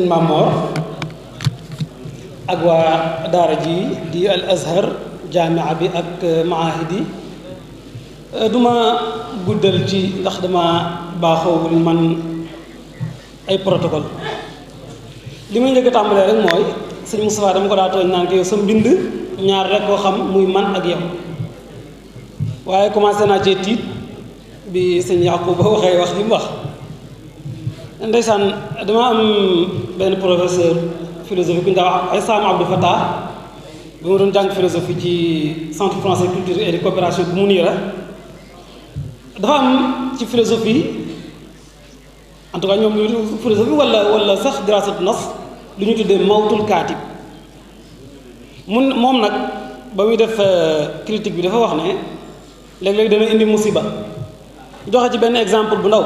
Mamor ak waa daara ji di al azhar jaamia bi ak maahidi duma guddal ci ndax dama baaxoowul man ay protocole li may njëkk a tàmbalee rek mooy sëñ Moustapha dama ko daa tooñ naan ko yow sa mbind ñaar rek koo xam muy man ak yow waaye commencé naa cee tiit bi sëñ Yaquba waxee wax li mu wax ndeysaan dama am benn professeur philosophie ku ñu daa wax Aïssam Abdou Fattah bi ma doon jàng philosophie ci centre français culture et de coopération bu Mounira dafa am ci philosophie en tout cas ñoom ñu philosophie wala sax dirasatu nas lu ñu tuddee mawtul kaatib moom nag ba muy def critique bi dafa wax ne léeg-léeg dana indi musiba joxe ci benn exemple bu ndaw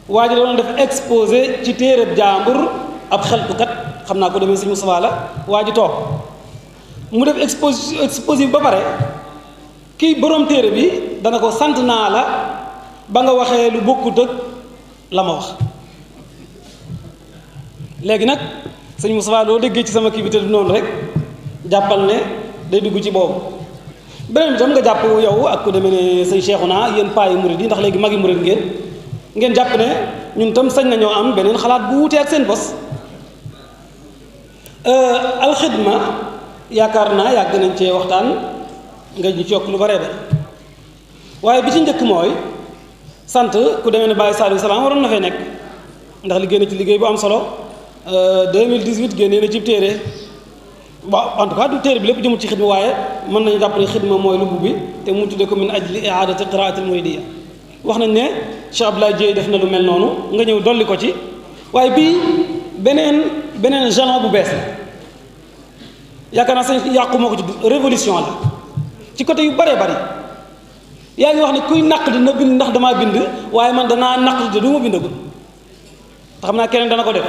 waa ji doon def exposé ci téereb jaambur ab xeltukat xam naa ko demee si Moustapha la waa ji toog mu def exposé bi ba pare kii borom téere bi dana ko sant naa la ba nga waxee lu bokkut ak la ma wax léegi nag sëñ Moustapha loo déggee ci sama kii bi te du noonu rek jàppal ne day dugg ci boobu beneen bi tam nga jàpp yow ak ku demee ne sëñ Cheikhouna yéen paa yi murid yi ndax léegi magi murid ngeen jàpp ne ñun tam sañ nañoo am beneen xalaat bu wutee ak seen bos alxidma yaakaar naa yàgg nañ cee waxtaan nga ñu ci yokk lu bare ba waaye bi ci njëkk mooy sant ku demee ne Baye Saliou Salaam waroon na fee nekk ndax li génn ci liggéey bu am solo 2018 génnee na ci téere waaw en tout cas du téere bi lépp jëmul ci xidma waaye mën nañu jàpp ne xidma mooy lubb bi te mu tuddee ko min ajli i'adati qiraati al-muridiyya wax nañ ne Cheikh Abdoulaye Dieye def na lu mel noonu nga ñëw dolli ko ci waaye bii beneen jalon bu bees la yaakaar naa sañ yàqu moo ko ci révolution la ci côté yu bëree bëri yaa ngi wax ne kuy naq di na bind ndax damaa bind waaye man danaa naq di du ma bindagul te xam naa keneen dana ko def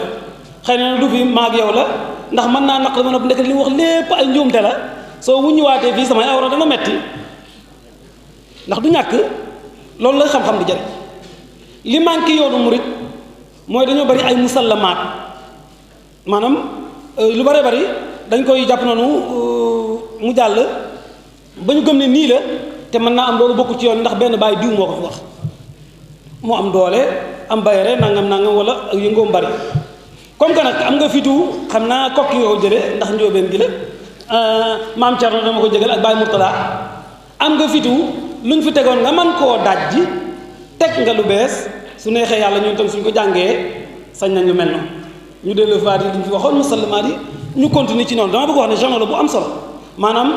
xëy na du fi maag yow la ndax mën naa naq dama nekk li mu wax lépp ay njuumte la soo wuññiwaatee fii samay awra dana metti ndax du ñàkk loolu la xam-xam di jëriñ li manqué yoonu murit mooy dañoo bari ay musallamaat maanaam lu bari bari dañ koy jàpp noonu mu jàll ba ñu gëm ne nii la te mën naa am loolu bokku ci yoon ndax benn bàyyi diw moo ko fi wax moo am doole am bayre nangam wala ak yëngoom bari comme que nag am nga fitu xam naa kokki nga ko jële ndax njóobeen gi la maam Thierno dama ko jégal ak Baye Mourtada am nga fitu luñ fi tegoon nga man koo daj ji teg nga lu bees su neexee yàlla ñun tam suñ ko jàngee sañ nañ lu mel noonu ñu dellu faat yi liñ fi waxoon musallamaat yi ñu continuer ci noonu dama bëgg wax ne genre la bu am solo maanaam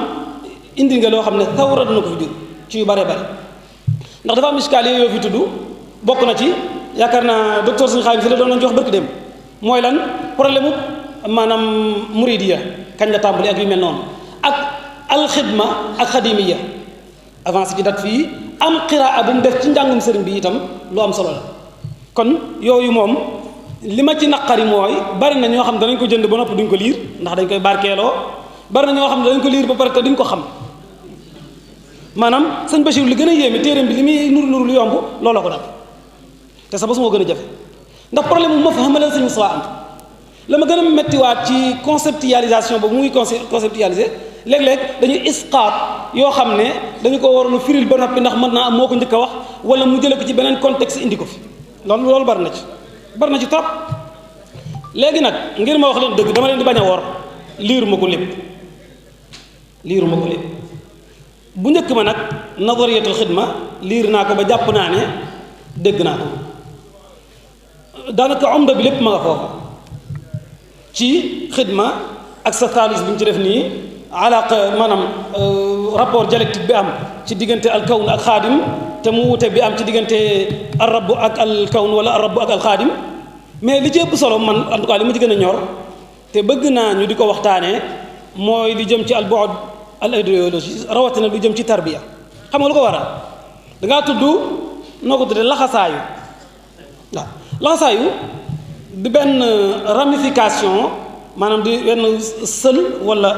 indi nga loo xam ne tawra dana ko fi jur ci yu bare bare ndax dafa am iskaal yoo fi tudd bokk na ci yaakaar naa docteur suñu xaalis si la doon nañ jox barki dem mooy lan problème u maanaam muridiya kañ la tàmbali ak yu mel noonu ak alxidma ak xadimiya avancé ci dat fii am qiraa bu mu def ci njàngum sëriñ bi itam lu am solo la kon yooyu moom li ma ci naqari mooy bari na ñoo xam danañ ko jënd ba noppi duñ ko liir ndax dañ koy barkeeloo bari na ñoo xam ne dañ ko liir ba pare te duñ ko xam maanaam sëñ Bachir li gën a yéeme téeréem bi li muy nuru lu yomb looloo ko dal te sa bos moo gën a jafe ndax problème mu ma fa xamalal sëñ Moustapha am la ma gën a méttiwaat ci conceptualisation boobu muy conceptualiser léeg-léeg dañuy isqaat yoo xam ne dañu ko waroon a firil ba noppi ndax mën naa am moo ko njëkk a wax wala mu jële ko ci beneen contexte indi ko fi loolu bari na ci trop léegi nag ngir ma wax leen dëgg dama leen di bañ a wor liiruma ko lépp bu njëkk ma nag nadariyatul xidma liir naa ko ba jàpp naa ne dégg naa ko daanaka omda bi lépp ma nga foofu ci xidma ak sa taalis bi ñu ci def nii alaqa maanaam rapport dialectique bi am ci diggante alkawn ak xaadim te mu wute bi am ci diggante arrabu ak alkawn wala arrabu ak alxaadim mais li ci ëpp solo man en tout cas li ma ci gën a ñor te bëgg naa ñu di ko waxtaanee mooy li jëm ci al bu'd al idéologie rawatina lu jëm ci tarbiya xam nga lu ko waral dangaa tudd noo ko tuddee laxasaayu waaw laxasaayu di benn ramification maanaam di benn sël wala